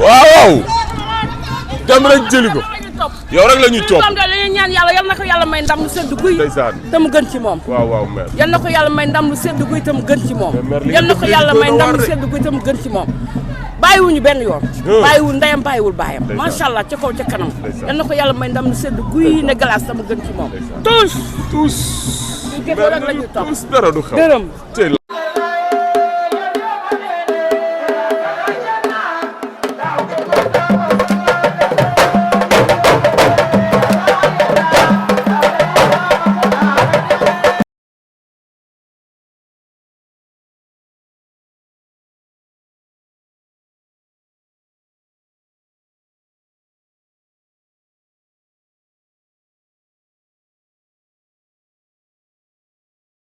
waaw dem rek jëli ko yow rek la ñuy topp comme dañuy ñaan yàlla yal na ko yàlla may ndam lu sedd guy ndeysaan te mu gën ci moom waaw mère yal na ko yàlla may ndam lu sedd guy te mu gën ci moom yal na ko yàlla may ndam lu sedd guy te mu gën ci moom bàyyiwuñu benn yoon bàyyiwul ndeyam bàyyiwul baayam macha allah ca kaw ca kanam yal na ko yàlla may ndam lu sedd guy ne glace te mu gën ci moom tous tous rek la ñuy topp dara du xew dërëm